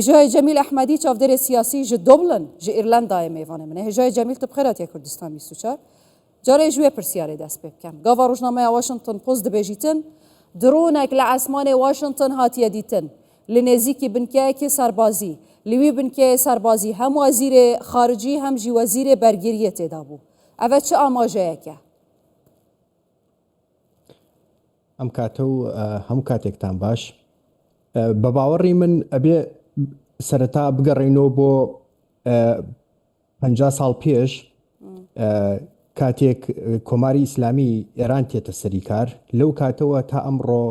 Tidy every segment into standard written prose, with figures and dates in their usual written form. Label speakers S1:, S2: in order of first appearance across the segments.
S1: Hêjayê Cemîl Ehmedî çavdêrê siyasî ji Dublin ji Îrlendayê mêvanê min e. Hêjayê Cemîl tu bi xêr hatiye Kurdistan 24. Carê ji wê pirsiyarê dest pê bikem. Gava rojnameya Washington Post dibêjîtin, dronek li esmanê Washington hatiye dîtin. Li nêzîkî binkeyekê serbazî. Li wî binkeyê serbazî hem wezîrê xaricî hem jî wezîrê bergiriyê têda bû. Ev e çi amajeyek e?
S2: ئەم کاتە و هەموو کاتێکتان باش. بە باوەڕی من ئەبێ سەرەتا بگەڕێینەوە بۆ 50 ساڵ پێش کاتێک کۆماری ئیسلامی ئێران تێتە سەری کار لەو کاتەوە تا ئەمڕۆ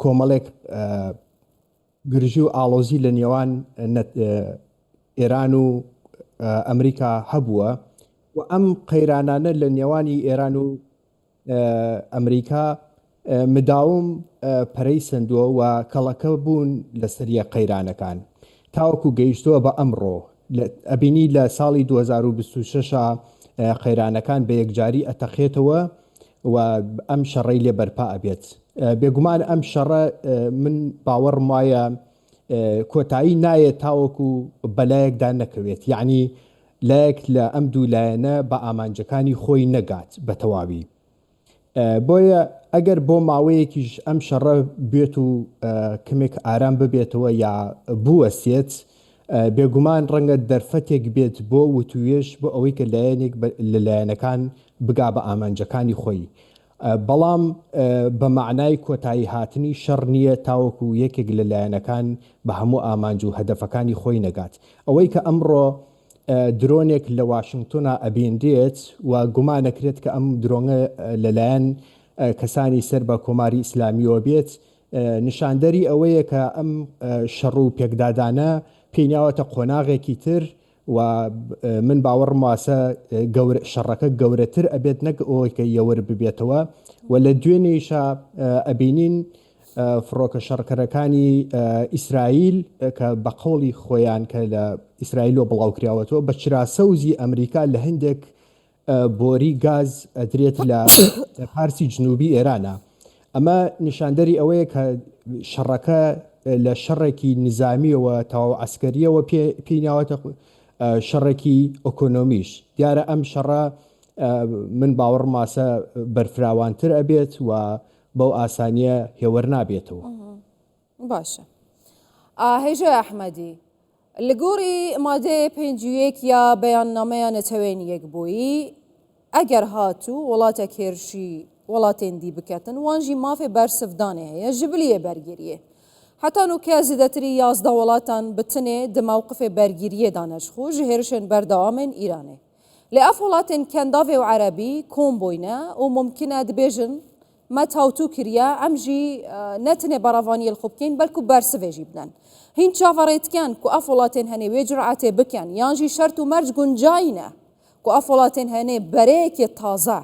S2: کۆمەڵێک گرژی و ئاڵۆزی لە نێوان ئێران و ئەمریکا هەبووە و ئەم قەیرانانە لە نێوانی ئێران و ئەمریکا مداوم پەرەی سەندووە و کەڵەکە بوون لەسەریە قەیرانەکان تاوەکو گەیشتووە بە ئەمڕۆ ئەبینی لە ساڵی 2026 قەیرانەکان بە یەکجاری ئەتەقێتەوە و ئەم شەڕەی لێ بەرپا ئەبێت بێگومان ئەم شەڕە من باوەڕم وایە کۆتایی نایەت تاوەکو بەلایەکدا نەکەوێت یعنی لایەک لە ئەم دوو لایەنە بە ئامانجەکانی خۆی نەگات بە تەواوی. بۆیە ئەگەر بۆ ماوەیەکیش ئەم شەڕە بێت و کەمێک ئارام ببێتەوە یا بوەستێت، بێگومان ڕەنگە دەرفەتێک بێت بۆ وتووێژ بۆ ئەوەی کە لایەنێک لە لایەنەکان بگا بە ئامانجەکانی خۆی. بەڵام بە مەعنای کۆتایی هاتنی شەڕ نییە تاوەکو یەکێک لە لایەنەکان بە هەموو ئامانج و هەدەفەکانی خۆی نەگات. ئەوەی کە ئەمڕۆ درۆنێک لە واشنگتۆنا ئەبینرێت و گومانەکرێت کە ئەم درۆنە لەلایەن کەسانی سەر بە کۆماری ئیسلامیەوە بێت، نیشاندەری ئەوەیە کە ئەم شەڕ و پێکدادانە پێی ناوەتە قۆناغێکی تر و من باوەڕم واسە گەورە شەڕەکە گەورەتر ئەبێت نەک ئەوەی کە یەوەر ببێتەوە و لە دوێنێیشا ئەبینین فڕۆکە شەڕکەرەکانی ئیسرائیل کە بە قەوڵی خۆیان کە لە ئیسرائیلەوە بڵاوکراوەتەوە بە چرا سەوزی ئەمریکا لە هەندێک بۆری گاز ئەدرێت لە پارسی جنوبی ئێرانە. ئەمە نیشاندەری ئەوەیە کە شەڕەکە لە شەڕێکی نیزامیەوە تەواو عەسکەریەوە پێی ناوەتە شەڕێکی ئۆکۆنۆمیش. دیارە ئەم شەڕە من باوەڕم واسە بەرفراوانتر ئەبێت و بەو ئاسانیە هێوەر نابێتەوە.
S1: باشە هێژای ئەحمەدی لە گۆری مادەی 51 یا بەیاننامەیە نەتەوەیەن یەکبوویی ئەگەر هاتوو وڵاتێک هێرشی وڵاتێن دی بکەتن وان ژی مافێ بەرسڤدانێ هەیە ji biliyê bergiriyê. Heta nûke zêdetirî 11 welatan bi tinê di mewqifê bergiriyê de ne ji xwe ji hêrişên berdewamên Îranê. Lê ev welatên Kendavê û Erebî kom bûyne û mumkin e dibêjin me tawtû kiriye em jî ne tenê berevaniyê li xwe bikîn belku bersivê jî bidin. Hîn çaverê dikin ku ev welatên henê wê curetê bikin yan jî şert û merc guncayî ne ku ev welatên henê bereyekê taze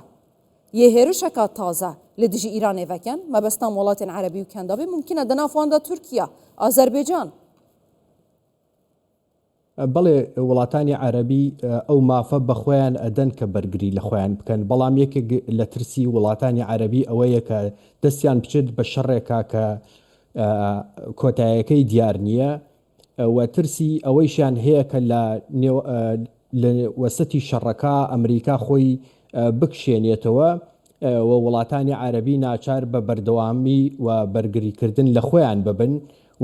S1: yê hêrişeka taze li dijî Îranê vekin, mebestan welatên Erebî û Kendavê mumkin e di nav wan de Tirkiye, Azerbaycan.
S2: بەڵێ وڵاتانی عەرەبی ئەو مافە بە خۆیان ئەدەن کە بەرگری لە خۆیان بکەن، بەڵام یەکێک لە ترسی وڵاتانی عەرەبی ئەوەیە کە دەستیان بچێت بە شەڕێکا کە کۆتایەکەی دیار نییە و ترسی ئەوەیشیان هەیە کە لە لە وەسەتی شەڕەکە ئەمریکا خۆی بکشێنێتەوە و وڵاتانی عەرەبی ناچار بە بەردەوامی و بەرگریکردن لە خۆیان ببن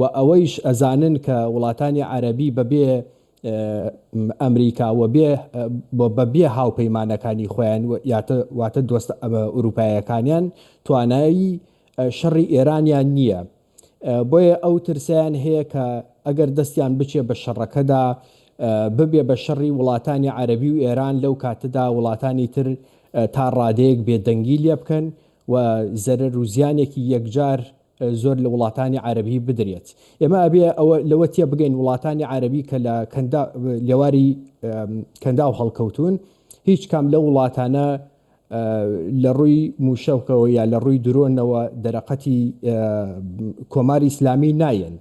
S2: و ئەوەیش ئەزانن کە وڵاتانی عەرەبی بە بێ ئەمریکا و بێ بە بێ هاوپەیمانەکانی خۆیان واتە دۆستە ئوروپایەکانیان توانایی شەڕی ئێرانیان نییە. بۆیە ئەو ترسەیان هەیە کە ئەگەر دەستیان بچێ بە شەڕەکەدا ببێ بە شەڕی وڵاتانی عەرەبی و ئێران لەو کاتەدا وڵاتانی تر تا ڕادەیەک بێدەنگی لێ بکەن و زەرەر و زیانێکی یەکجار زۆر لە وڵاتانی عەرەبی بدرێت. ئێمە ئەبێ ئەوە لەوە تێبگەین وڵاتانی عەرەبی کە لە کەندا لێواری کەنداو هەڵکەوتوون هیچ کام لەو وڵاتانە لە ڕووی مووشەکەوە یا لە ڕووی درۆنەوە دەرەقەتی کۆماری ئیسلامی نایەن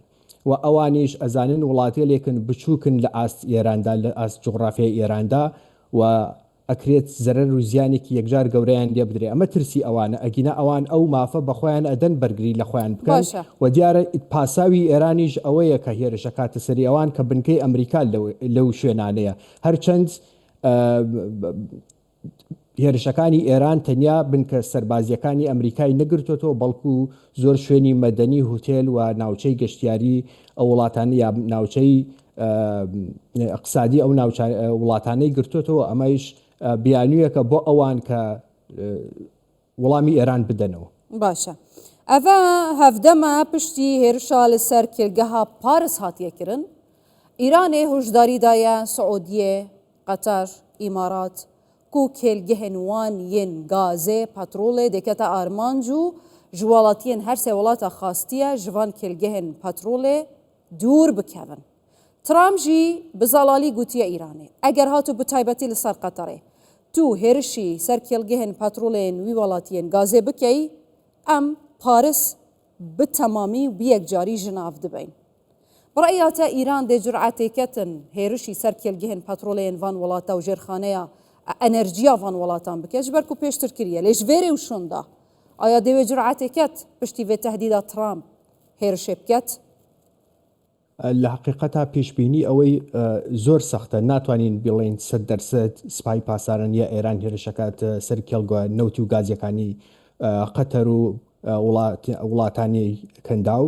S2: و ئەوانیش ئەزانن وڵاتێلێکن بچووکن لە ئاست ئێراندا لە ئاست جوغرافیای ئێراندا و. ئەکرێت زەرەر و زیانێکی یەکجار گەورەیان لێ بدرێ ئەمە ترسی ئەوانە ئەگینا ئەوان ئەو مافە بە خۆیان ئەدەن بەرگری لە خۆیان بکەن
S1: باشە.
S2: و دیارە پاساوی ئێرانیش ئەوەیە کە هێرش ئەکاتە سەری ئەوان کە بنکەی ئەمریکا لەو شوێنانەیە هەرچەند هێرشەکانی ئێران تەنیا بنکە سەربازییەکانی ئەمریکای نەگرتۆتەوە، بەڵکو زۆر شوێنی مەدەنی، هوتێل و ناوچەی گەشتیاری ئەو وڵاتانە یا ناوچەی ئیقتسادی ئەو ناوچە وڵاتانەی گرتۆتەوە، ئەمەیش بیانوویەکە بۆ ئەوان کە وڵامی ئێران بدەنەوە.
S1: باشە ئەڤە هەڤدەمە پشتی هێرشا لە سەر کێلگەها پارس هاتیە کرن، ئیرانێ هوشداری دایە سعودیێ، قەتەر، ئیمارات کو کێلگەهێن وان yên gazê، petrolê dêkete armanc û ji welatiyên her sê welata xastiye ji van kêlgehên petrolê dûr bikevin. Trump jî bi zelalî gotiye Îranê, eger hat û bi taybetî li ser Qeterê tu hêrişî ser kêlgehên petrolê yên wî welatiyên gazê bikey, em Paris bi temamî û bi yekcarî ji nav dibeyn. Bi reya te Îran dê curetê ketin hêrişî ser kêlgehên petrolê yên van welata û jêrxaneya enerjiya van welatan bike ji ber ku pêştir kiriye lê ji vê rê û şûnda aya dê wê curetê ket piştî vê tehdîda Trump hêrişê biket?
S2: لە هەقیقەتا پێشبینی ئەوەی زۆر سەختە ناتوانین بڵێین 100% سپای پاسداران یا ئێران هێرشەکات سەر کێڵگە نەوتی و گازیەکانی قەتەر و وڵاتانی کەنداو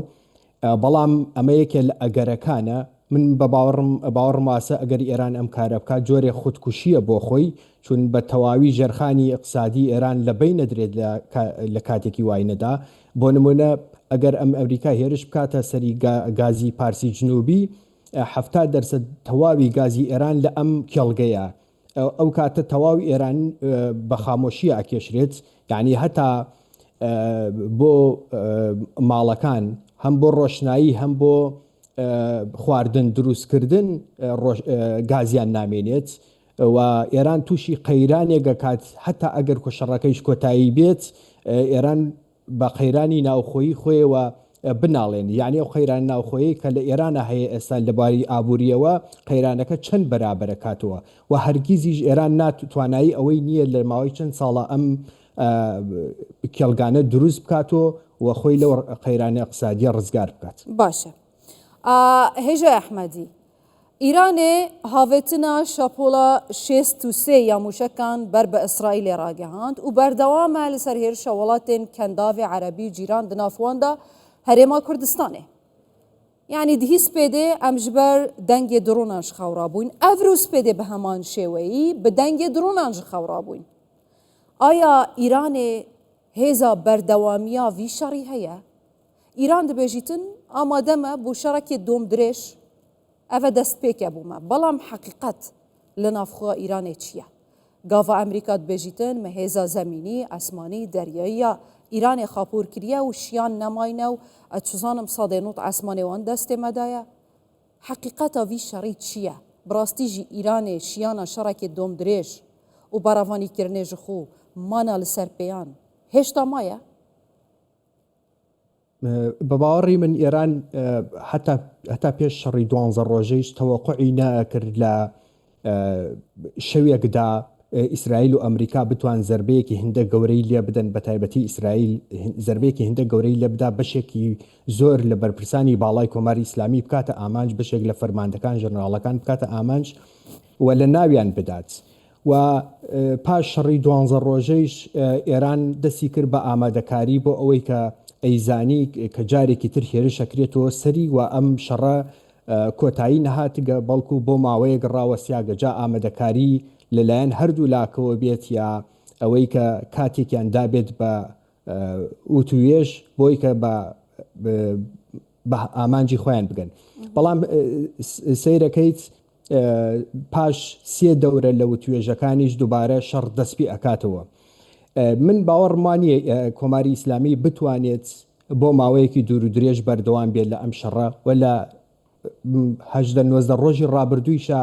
S2: بەڵام ئەمە یەکێ لە ئەگەرەکانە، من بە باوەڕم باوەڕم واسە ئەگەر ئێران ئەم کارە بکات جۆرێ خودکوشییە بۆ خۆی، چون بە تەواوی ژێرخانی ئیقتسادی ئێران لە بەین ئەدرێت لە لە کاتێکی واینەدا، بۆ نموونە ئەگەر ئەم ئەمریکا هێرش بکاتە سەری گازی پارسی جنوبی 70 دەرسەد تەواوی گازی ئێران لە ئەم کێڵگەیە ئەو کاتە تەواو ئێران بە خامۆشیە ئەکێشرێت یعنی هەتا بۆ ماڵەکان هەم بۆ ڕۆشنایی هەم بۆ خواردن دروستکردن گازیان نامێنێت و ئێران تووشی قەیرانێک ئەکات هەتا ئەگەر شەڕەکەیش کۆتایی بێت ئێران بە قەیرانی ناوخۆیی خۆیەوە بناڵێنی، یانی ئەو قەیرانە ناوخۆیەی کە لە ئێرانا هەیە ئێستا لە بواری ئابوورییەوە قەیرانەکە چەند بەرابەرە کاتەوە و هەرگیزیش ئێران نات توانایی ئەوەی نییە لە ماوەی چەند ساڵە ئەم کێڵگانە دروست بکاتەوە و خۆی لەو قەیرانە ئیقتسادییە ڕزگار بکات.
S1: باشە هێژای ئەحمەدی، ئیرانێ هاڤێتنا شەپۆڵا 63 یا مووشەکان بەر بە ئیسرائیلێ ڕاگەهاند و بەردەوامە لەسەر هێرشە وڵاتێن کەنداڤێ عەرەبی و جیران di nav wan de Herêma Kurdistanê. Yanî di hî spêdê em ji ber dengê dronan ji xew rabûyn. Ev rû spêdê bi heman şêweyî bi dengê dronan ji xew rabûyn. Aya Îranê hêza berdewamiya vî şerî heye? Îran dibêjîtin amade me bo şerekê domdirêj eve destpêke bo me. Belam heqîqet li navxwe Îranê çi ye? Gava Emrîka dibêjîtin me hêza zemînî, esmanî, deryayî ya Îranê xapûr kiriye û şiyan nemayne û ez çizanim sadê not esmanê wan destê me de ye. Heqîqeta vî şerî çi ye? Bi rastî jî Îranê şiyana şerekê domdirêj û berevanîkirinê ji xwe mana li ser pêyan hêşta maye?
S2: بە باوەڕی من ئێران هەتا هەتا پێش شەڕی دوانزە ڕۆژەیش تەوەقوعی نەئەکرد لە شەوێکدا ئیسرائیل و ئەمریکا بتوان زەربەیەکی هندە گەورەی لێ بدەن بە تایبەتی ئیسرائیل زەربەیەکی هندە گەورەی لێ بدا بەشێکی زۆر لە بەرپرسانی باڵای کۆماری ئیسلامی بکاتە ئامانج بەشێک لە فەرماندەکان ژەنراڵەکان بکاتە ئامانج و لە ناویان بدات. و پاش شەڕی دوانزە ڕۆژەیش ئێران دەستی کرد بە ئامادەکاری بۆ ئەوەی کە ئەیزانی کە جارێکی تر هێرش ئەکرێتەوە سەری و ئەم شەڕە کۆتایی نەهاتگە بەڵکو بۆ ماوەیەک ڕاوەستیاگە جا ئامادەکاری لەلایەن هەردوو لاکەوە بێت یا ئەوەی کە کاتێکیان دابێت بە وتوێژ بۆی کە بە بە ئامانجی خۆیان بگەن بەڵام سەیرەکەیت پاش سێ دەورە لە وتوێژەکانیش دووبارە شەڕ دەست پێ ئەکاتەوە. من باوەڕم وا نییە کۆماری ئیسلامی بتوانێت بۆ ماوەیەکی دوور و درێژ بەردەوام بێت لە ئەم شەڕە و لە 18 نۆزدە ڕۆژی ڕابردوویشا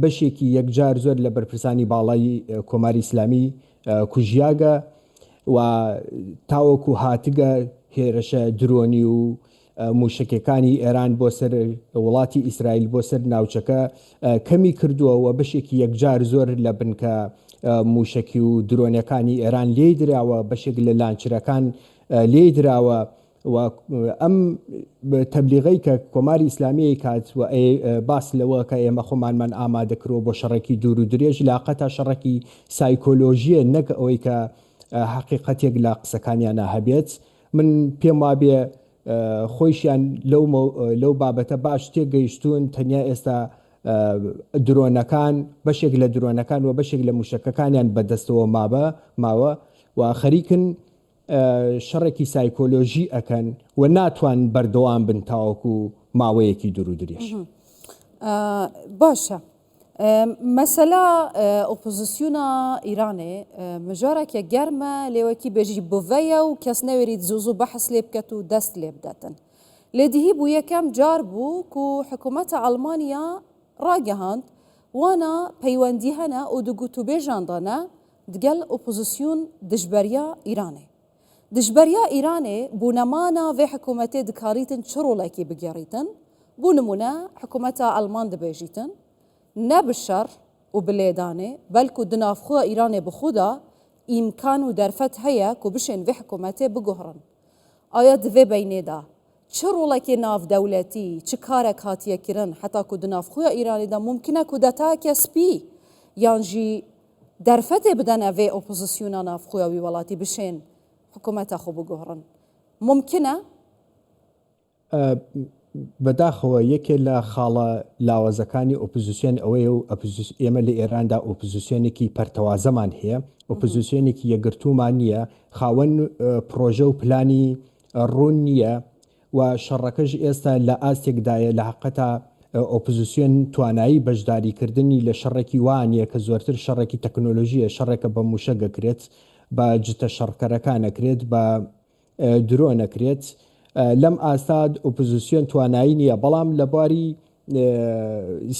S2: بەشێکی یەکجار زۆر لە بەرپرسانی باڵای کۆماری ئیسلامی کوژیاگە و تاوەکو هاتگە هێرشە درۆنی و مووشەکەکانی ئێران بۆ سەر وڵاتی ئیسرائیل بۆ سەر ناوچەکە کەمی کردووە و بەشێکی یەکجار زۆر لە بنکە مووشەکی و درۆنەکانی ئێران لێی دراوە، بەشێک لە لانچرەکان لێی دراوە و ئەم تەبلیغەی کە کۆماری ئیسلامی ئەیکات و باس لەوە کە ئێمە خۆمانمان ئامادە کردووە بۆ شەڕێکی دوور و درێژ لاقەتا شەڕێکی سایکۆلۆژییە نەک ئەوەی کە حەقیقەتێک لە قسەکانیانا هەبێت. من پێم وابێ خۆیشیان لەو لەو بابەتە باش تێگەیشتوون تەنیا ئێستا درۆنەکان بەشێک لە درۆنەکان و بەشێک لە موشەکەکانیان بەدەستەوە مابە ماوە و خەریکن شەڕێکی سایکۆلۆژی ئەکەن و ناتوان بەردەوام بن تاوەکو ماوەیەکی دوور و درێژ.
S1: باشە مەسەلا ئۆپۆزیسیۆنا ئیرانێ مژارەکە گەرمە لێوەکی بێژی بڤەیە و کەس نەوێریت زوو زوو بەحس لێ بکەت و دەست لێ بدەتن. لێ دیهی بوو یەکەم جار بوو کو حکوومەتە ئەڵمانیا ڕاگەهاند وانا پەیوەندی هەنە و di gotûbêjan de ne digel opozîsyon dijberiya Îranê. Dijberiya Îranê bo nemana vê hikûmetê dikarîtin çi rolekî bigerîtin? Bo nimûne hikûmeta Elman dibêjîtin ne bi şer û bi lêdanê belku di navxwe Îranê bi xwe de îmkan û derfet heye ku bişên vê hikûmetê biguhirin. Aya di vê beynê de çi rolekê navdewletî, çi karek hatiye kirin heta ku di navxweya Îranê de mumkin e kudetayeke spî yan jî derfetê bidene vê opozisyona navxweya wî welatî bişên hikûmeta xwe biguhirin? Mumkin e?
S2: بەداخەوە یەکێ لە خاڵە لاوازەکانی ئۆپۆزیسیۆن ئەوەیە و ئێمە لە ئێراندا ئۆپۆزیسیۆنێکی پەرتەوازەمان هەیە، ئۆپۆزیسیۆنێکی یەکگرتوومان نییە، خاوەن پڕۆژە و پلانی ڕوون نییە و شەڕەکەش ئێستا لە ئاستێکدایە لە حەقتا ئۆپۆزیسیۆن توانایی بەشداریکردنی لە شەڕێکی وا نییە کە زۆرتر شەڕێکی تەکنۆلۆژییە، شەڕێکە بە مووشەک ئەکرێت، بە جتە شەڕکەرەکان ئەکرێت، بە درۆ نەکرێت لەم ئاستا ئۆپۆزیسیۆن توانایی نییە، بەڵام لە بواری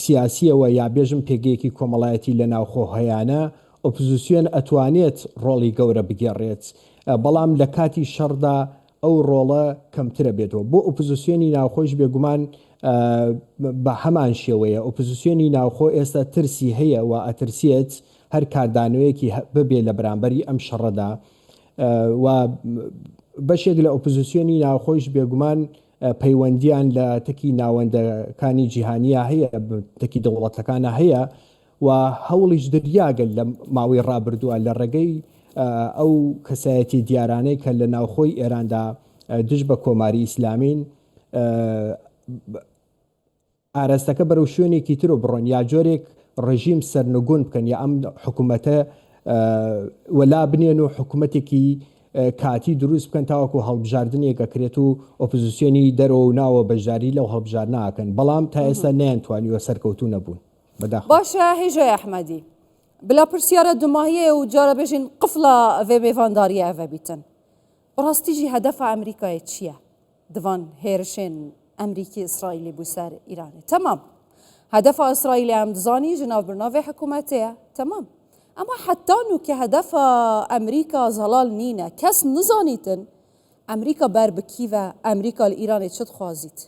S2: سیاسیەوە یا بێژم پێگەیەکی کۆمەڵایەتی لە ناوخۆ هەیانە ئۆپۆزیسیۆن ئەتوانێت ڕۆڵی گەورە بگێڕێت بەڵام لە کاتی شەڕدا ئەو ڕۆڵە کەمترە بێتەوە بۆ ئۆپۆزیسیۆنی ناوخۆیش بێگومان بە هەمان شێوەیە ئۆپۆزیسیۆنی ناوخۆ ئێستا ترسی هەیە و ئەترسێت هەر کاردانەوەیەکی ببێ لە بەرامبەری ئەم شەڕەدا و بەشێک لە ئۆپۆزیسیۆنی ناوخۆیش بێگومان پەیوەندیان لە تەکی ناوەندەکانی جیهانیا هەیە، تەکی دەوڵەتەکانە هەیە و هەوڵیش دریاگە لە ماوەی ڕابردووە لە ڕێگەی ئەو کەسایەتی دیارانەی کە لە ناوخۆی ئێراندا دژ بە کۆماری ئیسلامین ئاراستەکە بەرەو شوێنێکی ترو بڕۆن یا جۆرێک ڕژیم سەرنگون بکەن یا ئەم حکومەتە وەلا بنێن و حکومەتێکی کاتی دروست بکەن تاوەکو هەڵبژاردنێک ئەکرێت و ئۆپۆزیسیۆنی دەرەوە و ناوە بەشداری لەو هەڵبژاردنە ئەکەن بەڵام تا ئێستا نەیانتوانیوە سەرکەوتوو نەبوون بەداخەوە.
S1: باشە هێژای ئەحمەدی بلا پرسیارە دوماهیە و جارە بێژین قفڵە ڤێ مێڤانداریە ئەڤە بیتن بەڕاستی ژی هەدەفە ئەمریکایە چییە؟ دڤان هێرشێن ئەمریکی ئیسرائیلی بو سەر ئیرانێ تەمام هەدەفا ئیسرائیلی ئەم دزانی ژ ناوبرنا ڤێ حکوومەتێیە تەمام ئەما حەتا نوکە هەدەفا ئەمریکا زەڵال نینە کەس نزانیتن ئەمریکا بەر بە کیڤە ئەمریکا لە ئیرانێ چ دخوازیت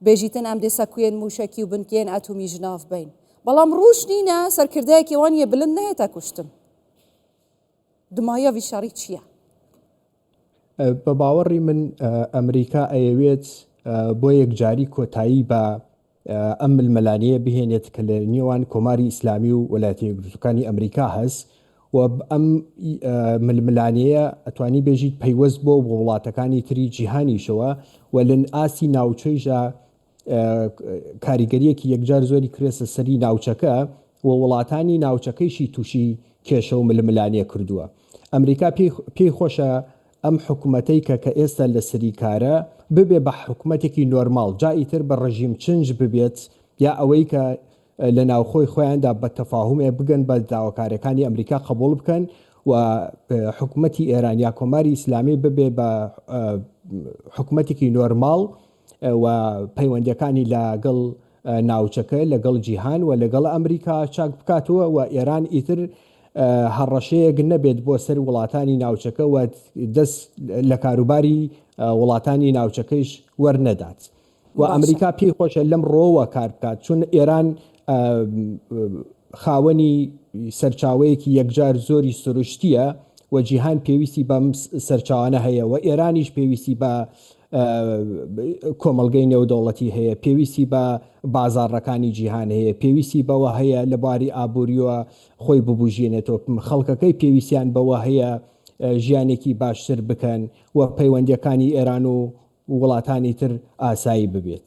S1: بێژیتن ئەم دێ سەکویێن موشەکی و بنکەیێن ئەتومی ژ ناڤ بەین بەڵام ڕووش نینە سەرکردەیەکی وان یێ بلند نەهێتە کوشتن دمایا ڤی شەڕی چییە؟
S2: بە باوەڕی من ئەمریکا ئەیەوێت بۆ یەکجاری کۆتایی بە ئەم ململانێیە بهێنێت کە لە نێوان کۆماری ئیسلامی و وەلایەتە یەکگرتووەکانی ئەمریکا هەس و ئەم ململانێیە ئەتوانی بێژیت پەیوەست بۆ وڵاتەکانی تری جیهانیشەوە و لە ئاستی ناوچەیشدا کاریگەریەکی یەکجار زۆری کرێسە سەری ناوچەکە و وڵاتانی ناوچەکەیشی تووشی کێشە و ململانێ کردووە. ئەمریکا پێی خۆشە ئەم حکومەتەی کە کە ئێستا لە سەری کارە ببێ بە حکومەتێکی نۆرماڵ جا ئیتر بە ڕژیم چنج ببێت یا ئەوەی کە لە ناوخۆی خۆیاندا بە تەفاهومێ بگەن بە داواکاریەکانی ئەمریکا قبوڵ بکەن و حکومەتی ئێران یا کۆماری ئیسلامی ببێ بە حکومەتێکی نۆرماڵ و پەیوەندیەکانی لەگەڵ ناوچەکە، لەگەڵ جیهان و لەگەڵ ئەمریکا چاک بکاتەوە و ئێران ئیتر هەڕەشەیەک نەبێت بۆ سەر وڵاتانی ناوچەکە و دەست لە کاروباری وڵاتانی ناوچەکەیش وەرنەدات و ئەمریکا پێی خۆشە لەم ڕۆوە کار بکات چون ئێران. خاوەنی سەرچاوەیەکی یەکجار زۆری سروشتییە و جیهان پێویستی بەم سەرچاوانە هەیە و ئێرانیش پێویستی بە کۆمەڵگەی نێودەوڵەتی هەیە، پێویستی بە بازاڕەکانی جیهان هەیە، پێویستی بەوە هەیە لە بواری ئابوورییەوە خۆی ببوژێنێتەوە، خەڵکەکەی پێویستیان بەوە هەیە ژیانێکی باشتر بکەن و پەیوەندییەکانی ئێران و وڵاتانی تر ئاسایی ببێت.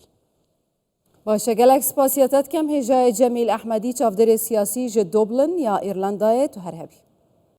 S1: باشە گەلەک سپاسیەتە دکەم هێژایە جەمیل ئەحمەدی چاڤدێرێ سیاسی ژ دۆبلن یا ئیرلەندایێ تو هەر هەبی.